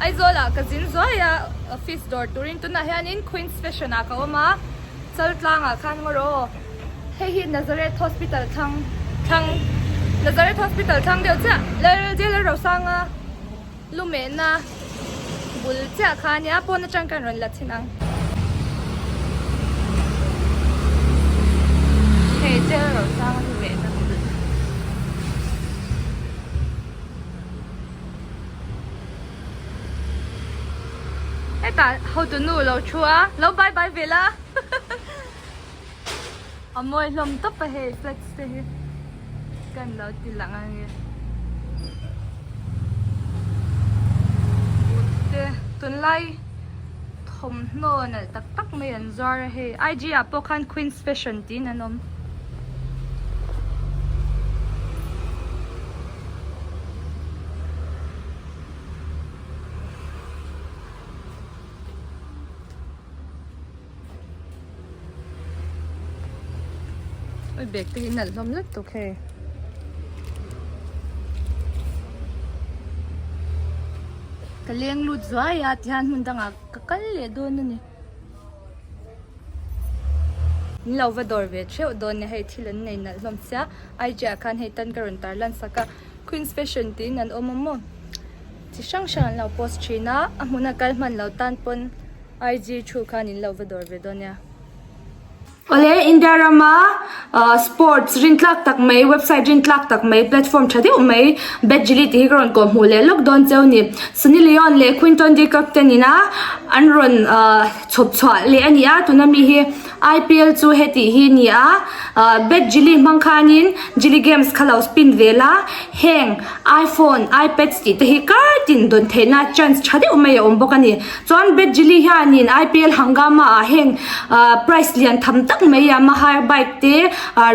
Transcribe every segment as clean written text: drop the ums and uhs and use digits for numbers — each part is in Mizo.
Aizawl ah ka zin zuai a office dawr turin tunah hianin Queens Fashion ah ka awm a Chaltlang ah khan ngaw rawh aw hei hi Nazareth Hospital thlang thlang Nazareth Hospital thlang deuh chiah Lal Rosanga Lu mehna bul chiah kha ania pawn atang khan rawn la chhin ang. Hei chel ro sang a lu mehna bul. Hetah hotu nu lo thu a, lo bye bye ve la. A mawi hlawm tawp a hei flats te hi kan lo ti lang ang e boot te tunlai thawmhnaw nalh tak tak mai an zuar a hei IG ah pawh khan queens fashion tiin an awm. Oi bag te hi nalh hlawm lutuk hei. Ka leng lut zuai a tihian hmun dangah ka kal leh dawn a ni. Min lo va dawr ve theuh dawn nia hei thil an nei nalh hlawm sia IG ah khan hei tan ka rawn tar lan sak a Queens fashion tiin an awm a maw chi hrang hrang an lo post thin a a hmuna kal hman lo tan pawn. IG thu khan in lo va dawr ve dawn nia. Awle India rama sports rintlak tak mai website rintlak tak mai platform tha deuh mai Badgely tih hi ka rawn kawh hmuh leh lawk dawn cheu ni. Sunny Leone leh Quinton de Kock te nena an rawn chhawp chhuah leh a ni a tuna mi hi IPL chu heti hi ni a Badgely hmang khanin Gily Games kha lo spin vel a heng iPhone, iPads tih te hi kar tin dawn theihna chance tha deuh mai a awm bawk a ni. Chuan Badgely hianin IPL Hangama ah heng prize lian tham tak mai Yamaha bike te,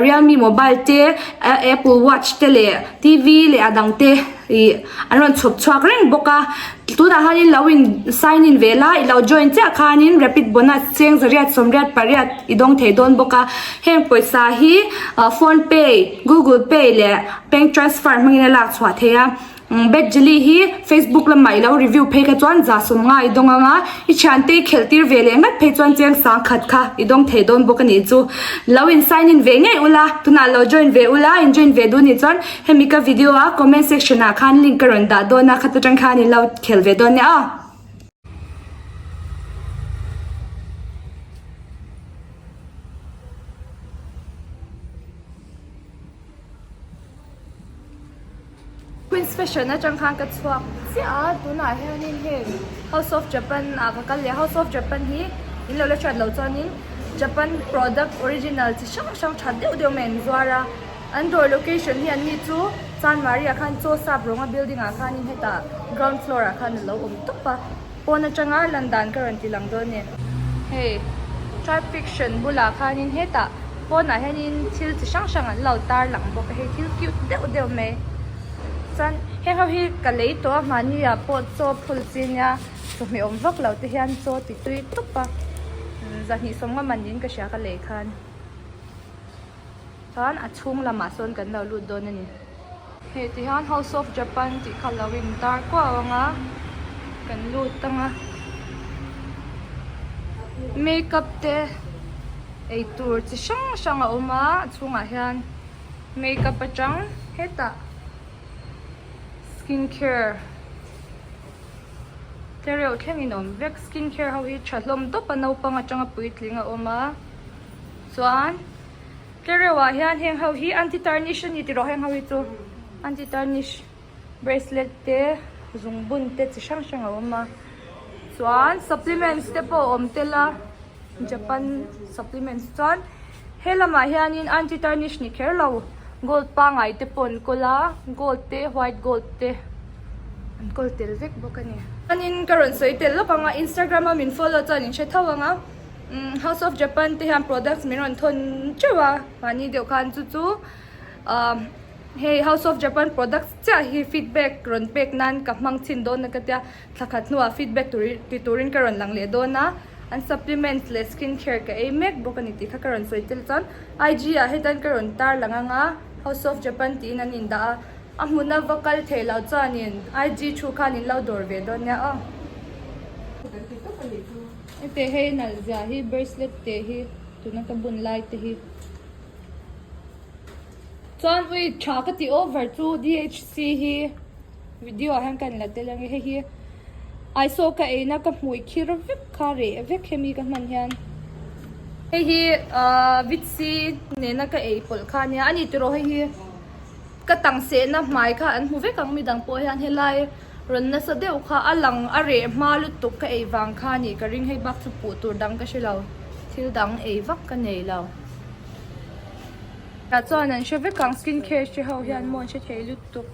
Realme mobile te, Apple watch te leh TV leh a dang te ih an rawn chhawp chhuak reng bawk a. Tunah hianin lo in sign in ve la, i lo join chiah khanin rapid bonus cheng zariat sawmriat pariat i dawng thei dawn bawk a. Heng pawisa hi phone pay, google pay leh bank transfer hmangin a lak chhuah thei a. Bad Jelly hi Facebook lamah i lo review phei kha chuan za sawm nga i dawng ang a, i thiante i khelh tir ve leh ngat phei chuan chiang sang khat kha i dawng thei dawn bawk a nih chu. Lo in sign in ve ngei ula, tunah lo join ve ula, in join ve duh nih chuan hemi ka video a comment section ah khan link ka rawn dah dawn a, khat atang khan in lo khel ve dawn nia aw. Queens Fashion atang khan ka chhuak chiah a tunah hianin heng House of Japan ah ka kal leh a House of Japan hi in lo la hriat loh chuanin Japan product original chi hrang hrang tha deuh deuh mai an zuar a an dawr location hi an ni chu Chanmari ah khan chaw sap rawnga building ah khanin hetah ground floor ah khan a lo awm tawp a pawn atanga lan dan ka rawn ti lang dawn a ni hei tribe fiction bulah khanin hetah. Pawnah hianin thil chi hrang hrang an lo tar lang bawk a hei thil cute deuh deuh mai chuan heng ho hi ka lei tawh a mahni ah pawh chaw phul chi nia chawhmeh awm vak lo te hian chaw ti tui tawp a zahnih sawmnga man niin ka hria ka lei khan chuan a chhung lamah sawn kan lo lut dawn a ni. Hei ti hian House of Japan tih kha lo in tar kuau ang a kan lut ang a makeup te eitur chi hrang hrang a awm a a chhungah hian makeup atang hetah skin care te reuh thlengin a awm vek skin care ho hi tha hlawm tawp a naupang atanga puitling a awm a chuan. Tlereuh ah hian heng ho hi anti tarnish a ni tih rawh heng ho hi chu anti tarnish bracelet te zungbun te chi hrang hrang a awm a chuan supplements te pawh a awm tel a Japan supplements chuan he lamah hianin anti tarnish ni kher lo gold pangai te pawh an kawl a gold te white gold te an kawl tel vek bawk a ni. Chuanin ka rawn sawi tel lawk ang a Instagram a min follow chuan in hre tho ang a. House of Japan te hian products min rawn thawn teuh a mahni deuh khan chu chu ahh hei House of Japan products chiah hi feedback rawn pek nan ka hmang chhin dawn a ka tia thla khat hnuah feedback tur ti turin ka rawn lang leh dawn a an supplements leh skin care ka ei mek bawk a ni tih kha ka rawn sawi tel chuan IG ah hetan ka rawn tar lang ang a House of Japan tiin an indah a a hmuna va kal theih loh chuanin IG thu khan in lo dawr ve dawn nia aw. Hete hei nalh zia hi bracelet te hi tuna ka bun lai te hi. Chuan ui tha ka tih over chu DHC hi video ah hian ka inla tel ange hei hi aisaw ka eina ka hmui khir vek kha reh vek hemi ka hman hian hei hi ahh vit C nena ka ei pawlh kha ania ani tiraw hei hi ka tang sehna hmai kha an hmu vek ang midang pawh hian helai rawn nasa deuh kha a lang a reh hma lutuk ka ei vang kha anih ka ring hei bak chu puh tur dang ka hre lo thil dang ei vak ka nei lo. Tah chuan an hre vek ang skin care hre ho hian maw an hre thei lutuk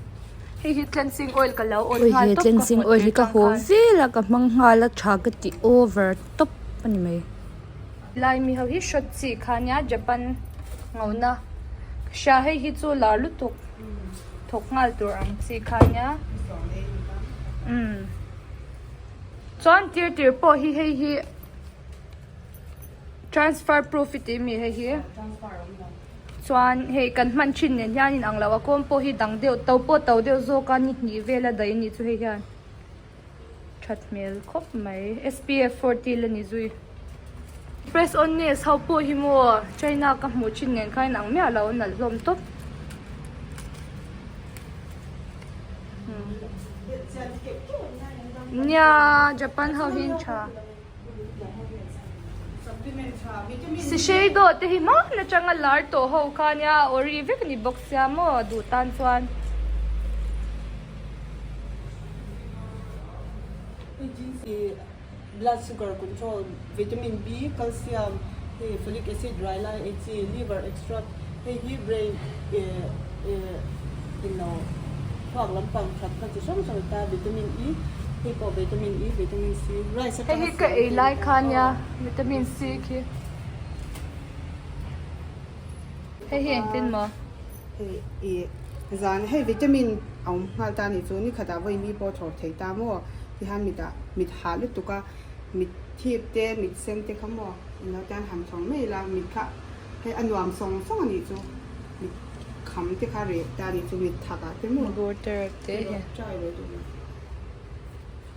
hei hi cleansing oil ka lo on nghal tawp ka cleansing oil hi ka haw vel a ka hmang nghal a tha ka ti over tawp a ni mai. Lai mi ho hi shot chi kha nia Japan ngona ka hria hei hi chu lar lutuk thawk nghal tur ang chi kha nia umm chuan tir tir pawh hi hei hi. Transfer proof i tih mi hei hi chuan hei kan hman thin nen hian inang lo a kawm pawh hi dang deuh to pawh to deuh zawk a ni hnih vel a daih a nih chu hei hian that hmel khawp mai SPF 40 la ni zui press on nails ho pawh hi maw china ka hmuh thin nen khan inang miah lo a nalh hlawm tawp. Nia Japan ho hi an tha. Shiseido te hi hman atanga lar tawh ho kha ania ori vek a ni bawk sia maw duh tan chuan. Blood sugar control, vitamin B, calcium, hei folic acid rai lai ei chi, liver extract, hei hi brain ilo thluak lampang that na chi hrang hrang ta vitamin E hei pawh vitamin E vitamin C rice Hei atanga hi ka siam ei te lai kha nia aw vitamin C khi hei hi engtin maw hei i zan hei vitamin a awm nghal ta ni chu ni khatah vawi mi pawh thawr thei ta maw tihian mitah mit hah lutuk a mit thip te mit sen te kha maw ilo tan han thawr mai ila mit kha Hei a nuam sawng sawng a nih chu mit kham te kha reh ta a nih chu mit thak ah te maw Border te hi try ve duh lo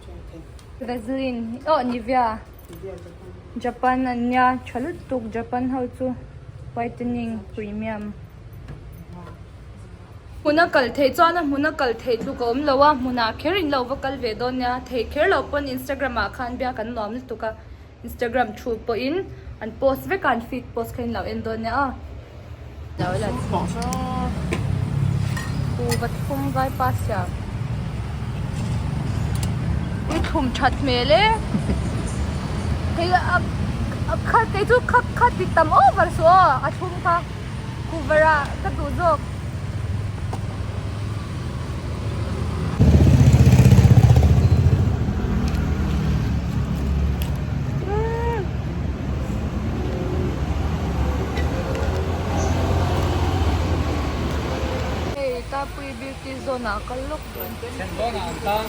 try thei. Vaseline aw Nivea Nivea Japan. Japan an nia tha lutuk Japan ho chu whitening premium. Hmuna kal theih chuan a hmuna kal theih tluk a awm lo a hmunah kher in lo va kal ve dawn nia theih kher lo pawn Instagram ah khan biak an nuam lutuk a. Instagram thu pawhin an post vek a an feed post kha in lo en dawn nia aw. Kuhva thlum vai pa siam. Ui thlum that hmel e. Hei a a kha kei chu kha kha ti tam over suh aw a thlum kha kuhva rah ka duh zawk. Hei Tapui beauty zone ah kal lawk dawn.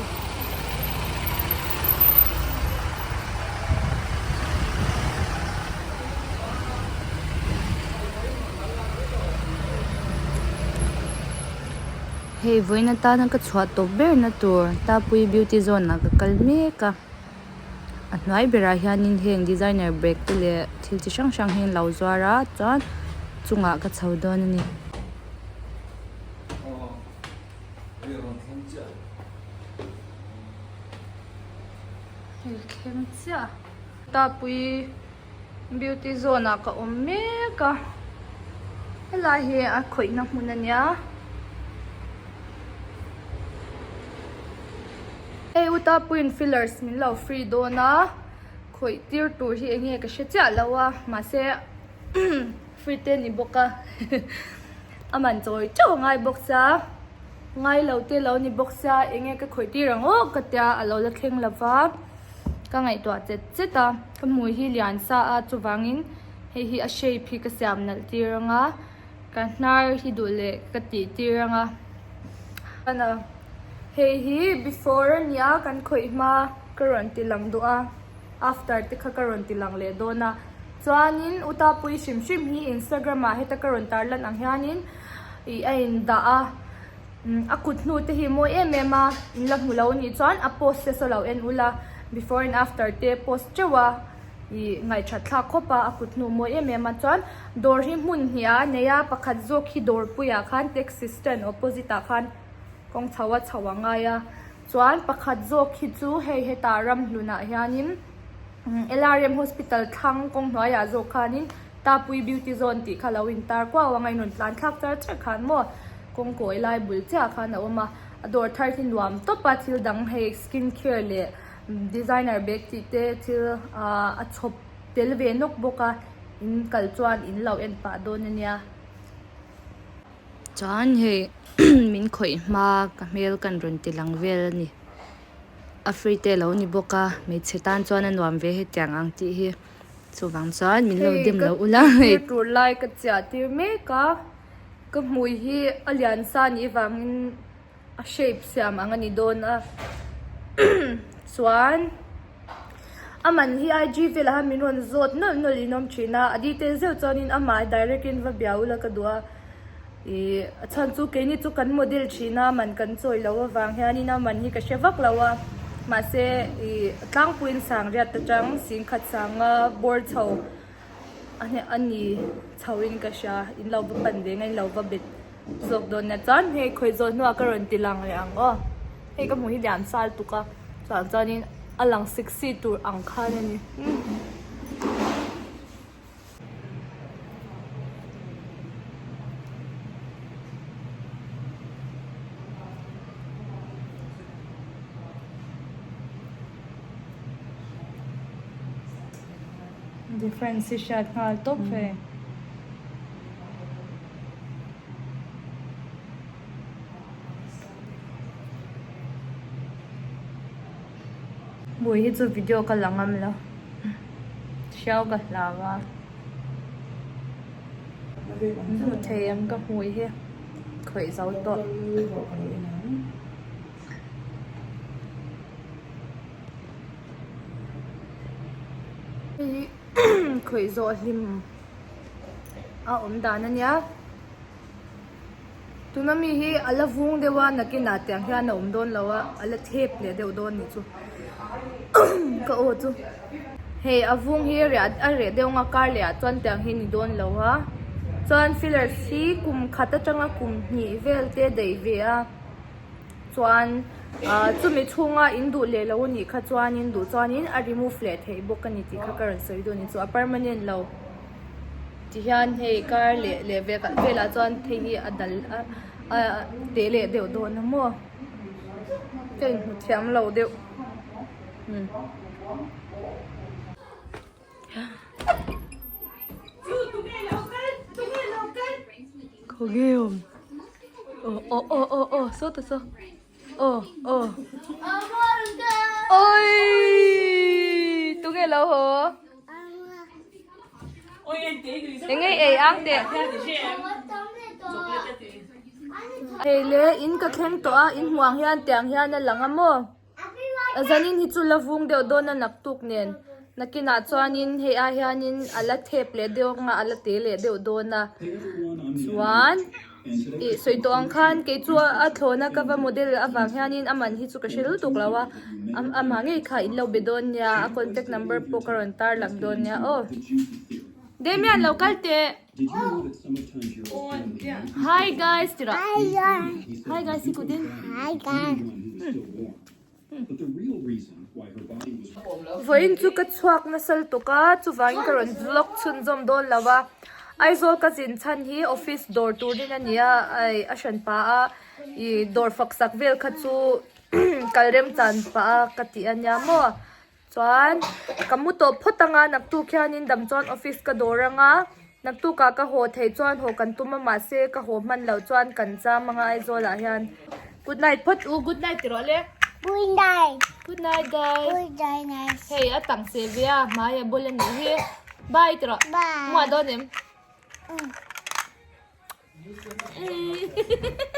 Hei vawiin atana ka chhuah tawp ber na tur Tapui beauty zone ah ka kal mek a a hnuai berah hianin heng designer bag te leh thil chi hrang hrang hi an lo zuar a chuan chungah ka chho dawn a ni. Hei thleng chiah Tapui. Beauty zone ah ka awm mek a helai hi a khawihna hmun a nia hei u tapuiin fillers min lo free dawn a khawih tir tur hi eng nge ka hre chiah lo a mahse free te a ni bawk a a man chawi teuh a ngai bawk sia ngai lo te lo ni bawk sia eng nge ka khawih tir ang aw ka tia a lo la thleng lo va. Ka ngaihtuah chet chet a, ka hmui hi lian sa a chuvangin hei hi a shape hi ka siam nalh tir ang a, ka hnar hi duh leh ka tih tir ang a. Hei hi before a nia kan khawih hma ka rawn ti lang duh a, after te kha ka rawn ti lang leh dawn a. Chuanin u Tapui hrim hrim hi Instagram ah heta ka rawn tarlan ang hianin ih a indah a. A kut hnu te hi mawi em em a, in la hmu lo anih chuan a post te saw lo en ula. Before and after te post teuh a ih ngaihthat thlak khawp a a kut hnu mawi em em a chuan dawr hi hmun hnih ah a nei a pakhat zawk hi dawrpui ah khan taxi stand opposite ah khan kawng chho a chho a ngai a chuan pakhat zawk hi chu hei hetah ramhlun ah hianin L_R_M hospital thlang kawng hnuai ah zawk khanin Tapui beauty zone tih kha lo in tar kuau ang a inrawn tlan thlak char char khan maw kawng kawi lai bul chiah khan a awm a a dawr thar hi nuam tawp a thil dang hei skin care leh designer bag tih te thil ahh a chhawp tel ve nawk bawk a in kal chuan in lo en pah dawn a nia. Chuan hei min khawih hma ka hmel kan rawn ti lang vel a ni a free te a lo ni bawk a hmeichhe tan chuan a nuam ve hetiang ang tih hi. Chuvang chuan min lo dem lo ula hei. Ka tur lai ka chiah tir mek a, ka hmui hi a lian sa nih vangin a shape siam ang a ni dawn a chuan a man hi IG velah hian min rawn zawt nawlh nawlh in awm thin a, a detail zeuh chuanin amah direct in va bia ula ka duh a. Ih a chhan chu keini chu kan model thin a man kan chawi loh avang hianin a man hi ka hre vak lo a mahse ih tlangpuiin sangriat atang singkhat sanga bawr chho a hne a ni chho in ka hria in lo va pan ve nge in lo va bet zawk dawn nia chuan hei khawi zawh hnuah ka rawn ti lang leh ang aw hei ka hmuh hi lian sal tuk a chuan chuanin a lang sexy tur ang khan a ni. Difference hi hriat nghal tawp hei. Hmui hi chu video ka la ngam lo hriau ka hlau a hmu thei ang ka hmui hi khawih zo tawh. Hei hi khawih zawh hlim a awm dan a nia. Tuna mi hi a la vung deuh a nakinah tiang hian a awm dawn lo a a la thep leh deuh dawn ni chu ka aw chu hei a vung hi riah a reh deuh ang a kar leh ah chuan tiang hi ni dawn lo a chuan fillers hi kum khat atanga kum hnih vel te daih ve a chuan ah chumi chhunga in duh leh lo anih kha chuanin duh chuanin a remove leh theih bawk a ni tih kha ka rawn sawi dawn ni chu a permanent lo. Tihian hei kar leh leh vel velah chuan thei hi a dal a a teh leh deuh dawn a maw ka inhmu thiam lo deuh umm. Aw aw aw aw sawtah saw. Aw aw Oi tunge lo haw Enge ei ang teh Hei le in ka thleng tawh a in hmuh ang hian tiang hian a lang a maw Zanin hi chu la vung deuh dawn a naktuk nen nakinah chuanin hei ai hianin a la thep leh deuh ang a a la te leh deuh dawn a chuan. Ih sawi tawh ang khan kei chu a thlawna ka va model avang hianin a man hi chu ka hre lutuk lo a amah ngei kha in lo be dawn nia a contact number pawh ka rawn tar lang dawn nia aw Damian lo kal teh Hi guys tih rawh Hi guys hi kut in Vawiin chu ka chhuak nasa lutuk a chuvangin ka rawn vlog chhunzawm dawn lo a Aizawl ka zin chhan hi office dawr turin a ni a ai a hran pah a ih dawr fak sak vel kha chu kal rem chan pah a ka tih a nia maw. Chuan ka mu tawh phawt anga naktuk hianin dam chuan office ka dawr anga naktukah ka haw theih chuan haw kan tum a mahse ka haw hman loh chuan kan cham anga Aizawl ah hian good night phawt u good night ti rawh le Good night good night guys Good night guys hei a tang se ve a hmai a bul a nih hi bye ti rawh Bye muah dawn em Umm Umm.